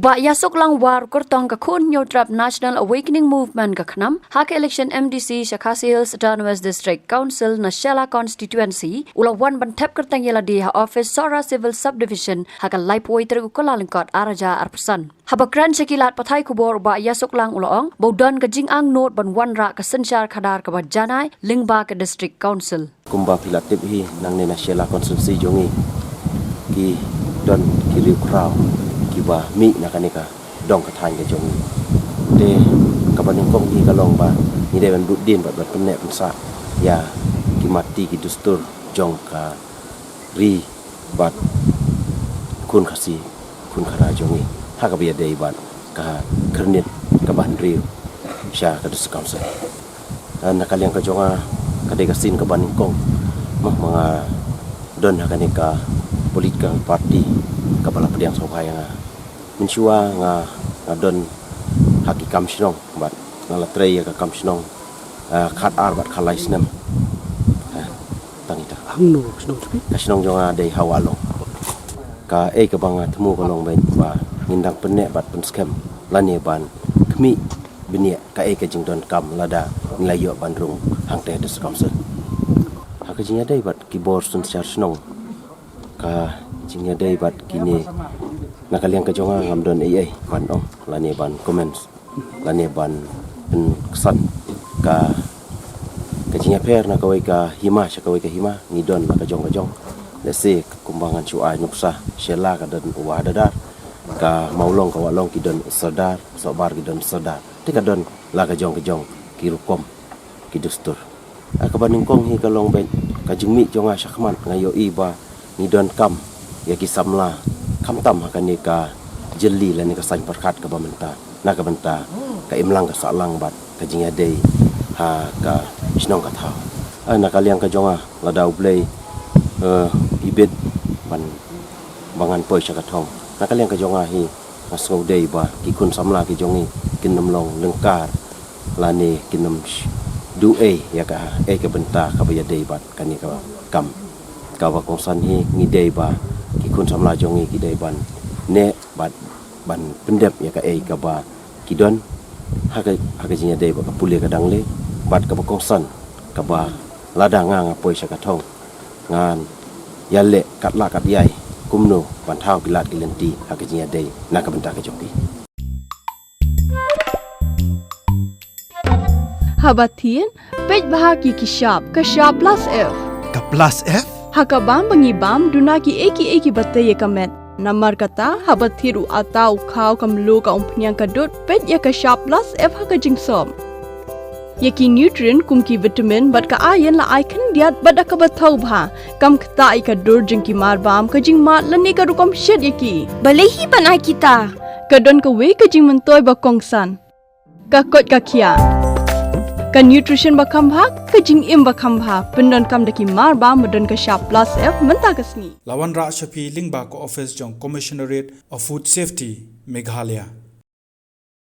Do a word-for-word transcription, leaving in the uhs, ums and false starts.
Bah Ïasuklang Warkyrtong, ka khun Hynñiewtrep National Awakening Movement ka KHNAM, ha ka election M D C sha Khasi Hills Autonomous District Council na Shella Constituency, u la wan ban thep kyrteng ïa lade ha office Sohra Civil Subdivision ha ka laiphew tarik u Kyllalyngkot arhajar arphew san. Haba kren sha ki lad pathai khubor, u Bah Ïasuklang u la ong ba u don ka jingangnud ban wanrah ka synshar khadar kaba janai lyngba ka District Council. Kumba phi la tip hi, nangne na Shella Constituency jong ngi, ki don ki riewkhraw kiba mih na kane ka dong ka thaiñ ka jong ngi. Te kaba nyngkong hi ka long ba ngi dei ban bud dien bad ban pynneh pynsah ïa ki mati ki dustur jong ka ri bad khun Khasi khun Khara jong ngi ha kaba ïadei bad ka khyrnit kaba hynriew sha ka District Council. Ah, na ka liang ka jong nga, ka dei ka sien kaba nyngkong ma, ma nga don ha kane ka political party kaba la pdiang sngewbha ïa nga. Mynshuwa nga, nga don ha ki kam shnong bad nga la trei ïa ka kam shnong, ah, khatar bad khatlai snem. Ah, tang ita. Hangno ka shnong jong phi? Ka shnong jong nga dei ha Wahlong. Kaei kaba nga thmu ka long ba ngin dang pynneh bad pynskhem lane ban khmih bniah kaei ka jingdonkam lada ngi la ïoh ban rung hangtei ha District Council. Ha ka jingïadei bad ki bor synshar shnong, ka jingïadei bad kine, na ka liang ka jong nga ngam don ei ei ban ong lane ban comments lane ban pynksan. Ka, ka jingïapher na kawei ka hima sha kawei ka hima ngi don la ka jong ka jong. Lehse kumba ngan shu ai nuksa, Shella ka don u Wahadadar, ka Mawlong ka Wahlong ki don u Sordar, Sohbar ki don u Sordar. Te ka don la ka jong ka jong ki rukom ki dustur. Ah, kaba nyngkong hi ka long ba ka jingmih jong nga shakhmat nga ïohi ba ngi donkam ïa ki samla khamtam ha kane ka jylli lane ka saiñ pyrkhat kaba mynta, na ka bynta ka imlang ka sahlang bad ka jingïadei ha ka shnong ka thaw. Ah, na ka liang ka jong nga, lada U Blei, eh, ibit ban, ba ngan poi sha ka thong, na ka liang ka jong nga hi nga sngew dei ba ki khun samla ki jong ngi kin ym long lyngkar lane kin ym sh-, duh ei ïa kaei ka bynta kaba ïadei bad kane ka kam. Kaba kongsan hi ngi dei ba ki khun samla jong ngi ki dei ban neh bad ban pyndep ïa kaei kaba ki don ha ka, ha ka jingïadei bad ka pule ka dangle, bad kaba kongsan kaba lada nga nga poi sha ka thong ngan ïaleh katba kat ïai kumno ban thaw ki lad ki lynti ha ka jingïadei na ka bynta ka jong ki. Haba thied, peit bha ki ki shap, ka shap plus F. Ka plus F? Ha ka bam ba ngi bam, duna kiei kiei kiba tei ïa ka met. Namar kata, haba thied u atta u khaw ka mluh ka umphniang ka dud, peit ïa ka shap plus F ha ka jingsop. Ïa ki nutrient kum ki vitamin bad ka iron la ai khyndiat bad da kaba thaw bha. Kam ktah ïa ka dur jong ki mar bam, ka jingmad lane ka rukom shet ïa ki. Balei hi ban ai kita? Ka don kawei ka jingmyntoi ba kongsan. Ka koit ka khiah. Ka nutrition ba kham bha, ka jingim ba kham bha. Pyndonkam da ki mar bam ba don ka shap plus F mynta ka sngi. La wanrah sha phi lyngba ka office jong Commissionerate of Food Safety, Meghalaya.